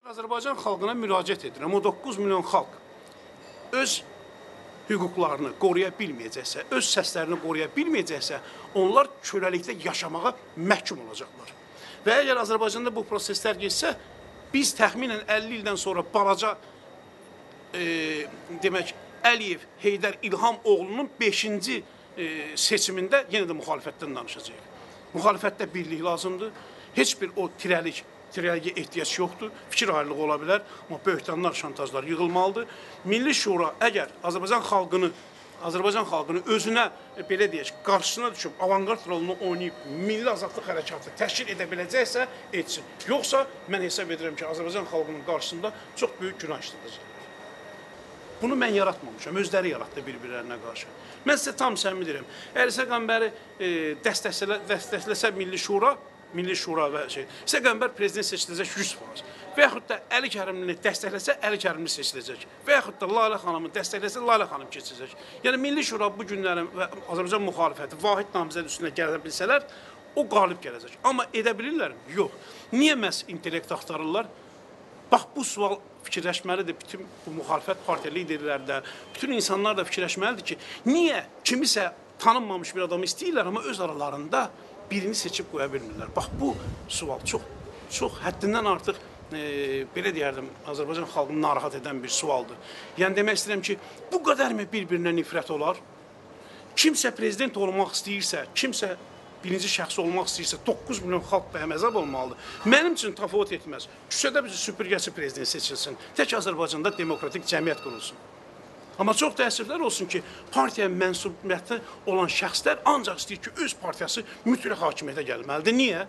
Azərbaycan xalqına müraciət edirəm. O 9 milyon xalq öz hüquqlarını qoruya bilməyəcəksə, öz səslərini qoruya bilməyəcəksə, onlar köləlikdə yaşamağa məhkum olacaqlar. Və əgər Azərbaycanda bu proseslər getsə, biz təxminən 50 ildən sonra balaca demək Əliyev Heydər İlham oğlunun 5-ci seçimində yenə də müxalifətdən danışacağıq. Müxalifətdə birlik lazımdır. Heç bir o tirəliyə ehtiyac yoxdur. Fikir ayrılığı ola bilər, amma böhtanlar, şantajlar yığılmalıdır. Milli Şura əgər Azərbaycan xalqını özünə belə deyək, qarşısına düşüb avanqard rolunu oynayıb milli azadlıq hərəkatı təşkil edə biləcəksə, etsin. Yoxsa mən hesab edirəm ki, Azərbaycan xalqının qarşısında çox böyük günah işlədəcəklər. Bunu mən yaratmamışam, özləri yaratdı bir-birlərinə qarşı. Mən sizə tam səmimi deyirəm. Əgər İsa Qəmbəri dəstəkləsə Milli Şura və şey, İsa Qəmbər prezident seçiləcək 100%. Və yaxud da Əli Kərimlini dəstəkləsə, Əli Kərimli seçiləcək. Və yaxud da Lalə xanımı dəstəkləsə, Lalə xanım keçəcək. Yəni Milli Şura bu günlərin və Azərbaycan müxalifəti vahid namizəd üstünə gələ bilsələr, o qalib gələcək. Amma edə bilirlərmi? Yox. Niyə məhz intellekt axtarırlar? Bax, bu sual fikirləşməlidir bütün bu müxalifət partiya liderləri də, bütün insanlar da fikirləşməlidir ki, niyə kimisə tanınmamış bir adamı istəyirlər, amma öz aralarında birini seçib qoya bilmirlər. Bax, bu sual çox, çox həddindən artıq, belə deyərdim, Azərbaycan xalqını narahat edən bir sualdır. Yəni, demək istəyirəm ki, bu qədərmi bir-birinə nifrət olar? Kimsə prezident olmaq istəyirsə, kimsə birinci şəxs olmaq istəyirsə, 9 milyon xalq da həməzab olmalıdır. Mənim üçün təfavüt etməz. Küçədə bizi süpürgəçi prezident seçilsin. Tək Azərbaycanda demokratik cəmiyyət qurulsun. Amma çox təəssüflər olsun ki, partiya mənsubiyyəti olan şəxslər ancaq istəyir ki, öz partiyası mütləq hakimiyyətə gəlməlidir. Niyə?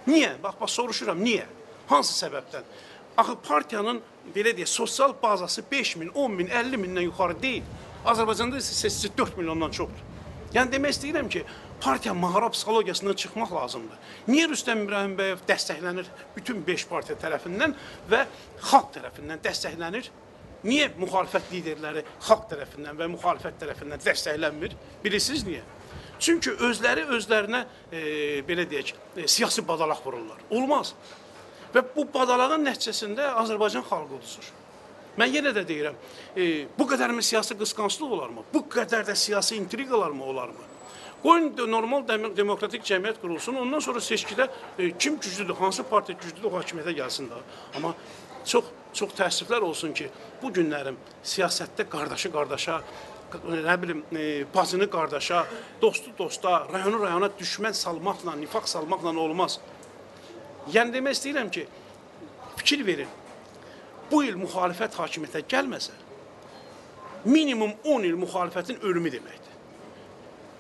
Niyə? Bax, soruşuram, niyə? Hansı səbəbdən? Axı, partiyanın, belə deyək, sosial bazası 5 min, 10 min, 50 mindən yuxarı deyil. Azərbaycanda isə seçici 4 milyondan çoxdur. Yəni, demək istəyirəm ki, partiya mağara psixologiyasından çıxmaq lazımdır. Niyə Rüstəm İbrahimbəyev dəstəklənir bütün 5 partiya tərəfindən və xalq tərəfindən dəstəklənir? Niyə müxalifət liderləri xalq tərəfindən və müxalifət tərəfindən dəstəklənmir? Bilirsiniz niyə? Çünki özləri özlərinə, belə deyək, siyasi badalaq vururlar. Olmaz. Və bu badalağın nəticəsində Azərbaycan xalqı uduzur. Mən yenə də deyirəm, bu qədərmi siyasi qısqanclıq olarmı? Bu qədər də siyasi intriqalar mı olarmı? Qoyun normal demokratik cəmiyyət qurulsun, ondan sonra seçkidə kim güclüdür, hansı partiya güclüdür, o hakimiyyətə gəlsin daha. Amma çox, çox təəssüflər olsun ki, bu günlərim siyasətdə qardaşı qardaşa, nə bilim, bacını qardaşa, dostu dosta, rayonu rayona düşmən salmaqla, nifaq salmaqla olmaz. Yəni demək istəyirəm ki, fikir verin, bu il müxalifət hakimiyyətə gəlməsə, minimum 10 il müxalifətin ölümü deməkdir.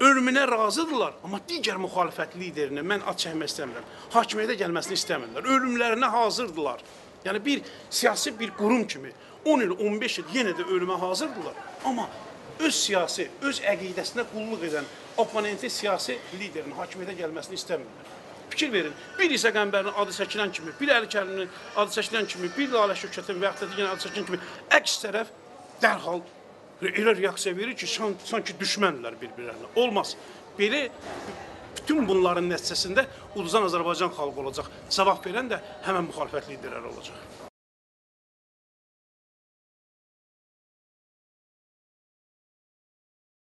Ölümünə razıdırlar, amma digər müxalifət liderini mən ad çəkmək istəmirəm, hakimiyyətə gəlməsini istəmirlər, ölümlərinə hazırdılar. Yəni bir siyasi bir qurum kimi 10 il, 15 il yenə də ölümə hazırdılar, amma öz siyasi, öz əqidəsinə qulluq edən oponenti siyasi liderin hakimiyyətə gəlməsini istəmirlər. Fikir verin, bir İsa Qəmbərinin adı çəkilən kimi, bir Əli Kərimlinin adı çəkilən kimi, bir Lalə Şökətin və yaxud da digər adı çəkilən kimi əks tərəf dərhal elə reaksiya verir ki, sanki düşməndirlər bir-birlərinə. Olmaz. Belə bütün bunların nəticəsində uduzan Azərbaycan xalqı olacaq. Cavab verən də həmən müxalifət liderləri olacaq.